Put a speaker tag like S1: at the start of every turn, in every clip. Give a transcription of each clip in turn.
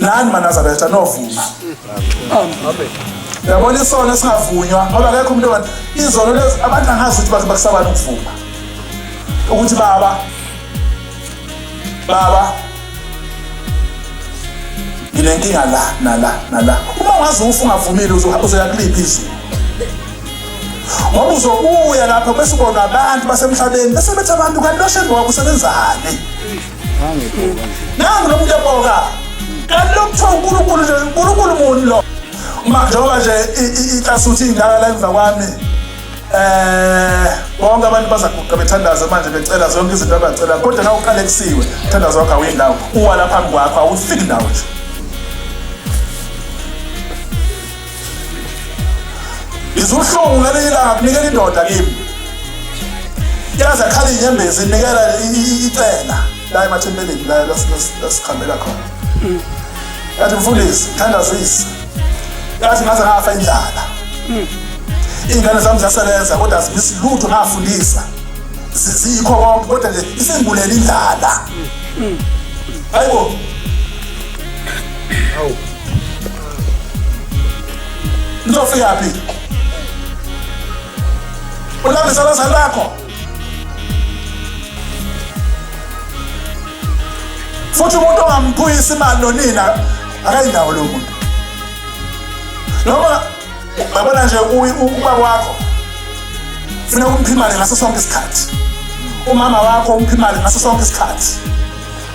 S1: Nani maNazaretha novuma.
S2: Amen.
S1: Uyabona isono esingavunywa ngoba akekho umuntu owathi izono lezi abantu angazi ukuthi bakusabani ukuvuma. Ukuthi baba baba nginenkinga la nala nala. Uma ungaze ufe ungavumile uzoya kuliphi izulu? Ngoba uzobuya lapho bese ubona abantu basemhlabeni bese bethi abantu kanti lo shembe wabo usebenzani? Nangu lo muntu eboka. Kanti lo kuthiwa uNkulunkulu nje uNkulunkulu muni lo? Uma njengoba nje iklasi indala la emva kwami bonke abantu bazaguqa bethandaza manje becela zonke izinto abacela kodwa na uqalekisiwe thandaza wakho awuyindawo uwa lapha phambi kwakho awufiki ndawo nje. Izuhlungu ngelinye ilanga kunikela indoda kimi yaze akhala inyembezi inikela icela la emathempelini la lasikhambela khona. Yathi mfundisi thandazisa, yathi ngaze ngafa indlala, iy'ngane zami ziyasebenza kodwa azimisi lutho, ngafundisa ziyikho konke kodwa nje isingibulela indlala. Hayibo, nizofika phi? Ulambisa abazali bakho futhi umuntu ongamphuyisa imali nonina akayindawo lowo muntu. Noma yabona nje ubaba wakho funeka umphe imali ngaso sonke isikhathi, umama wakho umphe imali ngaso sonke isikhathi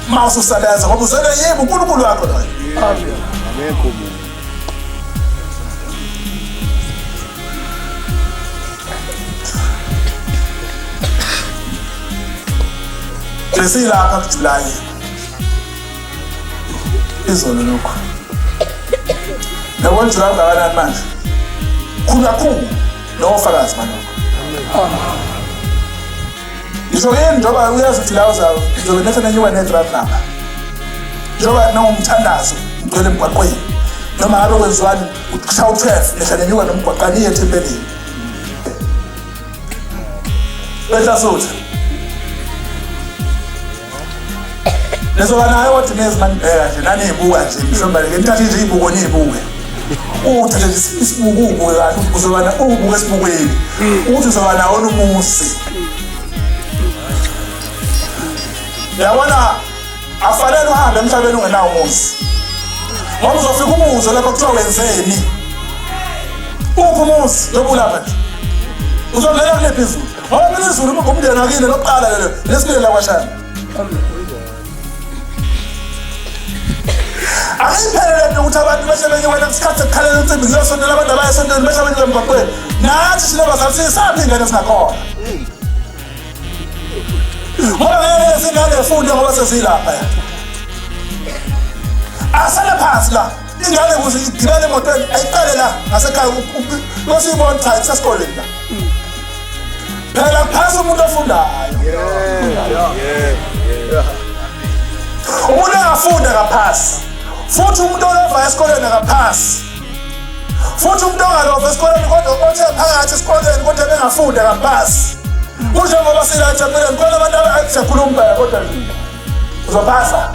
S1: uma ususebenza, ngoba uzele yebo uNkulunkulu wakho loyo.
S2: Akekho umuntu.
S1: Besilapha kuJulayi izolo lokhu. Yabona July ungakanani manje? Khulu kakhulu nofakazi balokho. Ngisho yini njengoba uyazi ukuthi la uzayo ngizobe nehla nenyuka nedrad lapha. Njengoba nongumthandazo ngigcwele emgwaqweni. Noma ngabe kwenziwani ushaya u-12 nehla nenyuka nomgwaqani iye ethempelini. Behla sutha. Nizoba nayo kodwa imezi manibheka nje naniyibuka nje mhlawumbe ke nithathe nje ibuko niyibuke. Uthathe nje isibuko ubuke kahle uzoba na ubuke esibukweni. Uthi uzoba nawo umuzi. Yabona afanele uhambe emhlabeni ungenawo umuzi. Ngoba uzofika umuzi lapho kuthiwa wenzeni. Uphi umuzi lokulapha nje? Uzongena kuliphi izulu? Ngoba mina izulu umndeni wakini lokuqala lelo lesibili lakwashana. Ayiphele lento ukuthi abantu bese benyukela isikhathi sekukhalela insimbi kuyosontela abantu abaya esontweni bese benyuka emgwaqweni. Nathi sinabazali sisaphi ingane singakhona. Ngoba ngeke singane efunde ngoba sezilapha ya. Asale phansi la. Ingane ukuze igibele emotweni ayiqale la ngasekhaya bese ibona cha isesikoleni la. Phela phasi umuntu ofundayo. Umuntu engafunda kaphasi. Futhi umuntu olova esikoleni akaphasi. Futhi umuntu ongalova esikoleni kodwa othe phakathi esikoleni kodwa bengafunda kaphasi. Kunjengoba sila ethempelini khona abantu abathi siyakhuluma kodwa uzophasa.